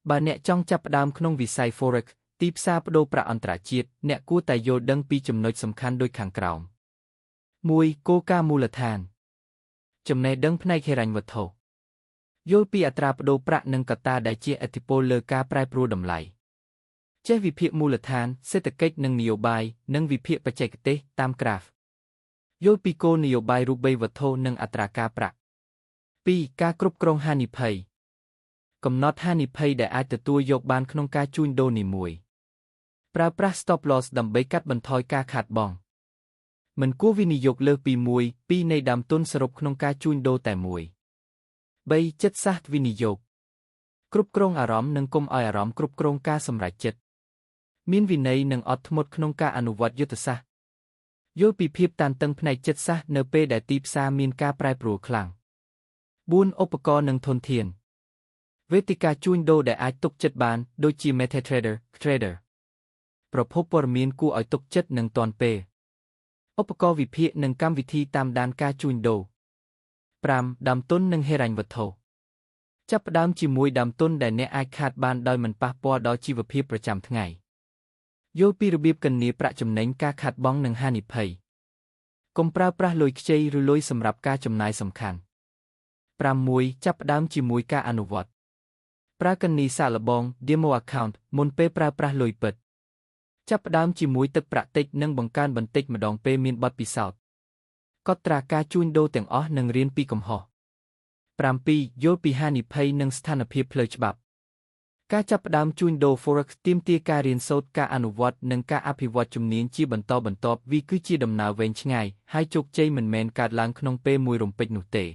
បើអ្នកចង់ចាប់ផ្ដើមក្នុងវិស័យ Forex ទីផ្សារប្ដូរប្រាក់អន្តរជាតិអ្នកគួរតែយល់ដឹងពីចំណុចសំខាន់ដូចខាងក្រោម1គោលការណ៍មូលដ្ឋានចំណេះដឹងផ្នែកហិរញ្ញវត្ថុយល់ពីអត្រាប្ដូរប្រាក់និងកត្តាដែលជះឥទ្ធិពលលើការប្រែប្រួលតម្លៃចេះវិភាគមូលដ្ឋានសេដ្ឋកិច្ចនិងនយោបាយនិងវិភាគបច្ចេកទេសតាមក្រាហ្វយល់ពីគោលនយោបាយរូបិយវត្ថុនិងអត្រាការប្រាក់2ការគ្រប់គ្រងហានិភ័យកំណត់ហានិភ័យដែលអាចទទួលយកបានក្នុងការជួញដូរនីមួយប្រើប្រាស់ stop loss ដើម្បីកាត់បន្ថយការខាតបង់មិនគួរវិនិយោគលើសពី1 2នៃដើមទុនសរុបក្នុងការជួញដូរតែមួយ3ចិត្តសាស្ត្រវិនិយោគគ្រប់គ្រងអារម្មណ៍និងកុំឲ្យអារម្មណ៍គ្រប់គ្រងការសម្រេចចិត្តមានវិន័យនិងអត់ធ្មត់ក្នុងការអនុវត្តយុទ្ធសាស្ត្រយល់ពីភាពតានតឹងផ្នែកចិត្តសាស្ត្រនៅពេលដែលទីផ្សារមានការប្រែប្រួលខ្លាំង4ឧបករណ៍និងធនធានវេទិកាជួញដូរដែលអាចទុកចិត្តបានដូចជា MetaTrader Trader ប្រភពព័ត៌មានគួរឲ្យទុកចិត្តនិងទាន់ពេលឧបករណ៍វិភាគនិងកម្មវិធីតាមដានការជួញដូរ5ដើមទុននិងហិរញ្ញវត្ថុចាប់ផ្ដើមជាមួយដើមទុនដែលអ្នកអាចខាតបានដោយមិនប៉ះពាល់ដល់ជីវភាពប្រចាំថ្ងៃយល់ពីរបៀបគណនាប្រាក់ចំណេញការខាតបង់និងហានិភ័យកុំប្រើប្រាស់លុយខ្ចីឬលុយសម្រាប់ការចំណាយសំខាន់6ចាប់ផ្ដើមជាមួយការអនុវត្តប្រើគណនីសាកល្បង Demo Account មុនពេលប្រើប្រាស់លុយពិតចាប់ផ្ដើមជាមួយទឹកប្រាក់តិចនិងបង្កើនបន្តិចម្ដងពេលមានបទពិសោធន៍កត់ត្រាការជួញដូរទាំងអស់និងរៀនពីកំហុស7យល់ពីហានិភ័យនិងស្ថានភាពផ្លូវច្បាប់ការចាប់ផ្ដើមជួញដូរ Forex ទាមទារការរៀនសូត្រការអនុវត្តនិងការអភិវឌ្ឍជំនាញជាបន្តបន្ទាប់វាគឺជាដំណើរវែងឆ្ងាយហើយជោគជ័យមិនមែនកើតឡើងក្នុងពេលមួយរំពេចនោះទេ។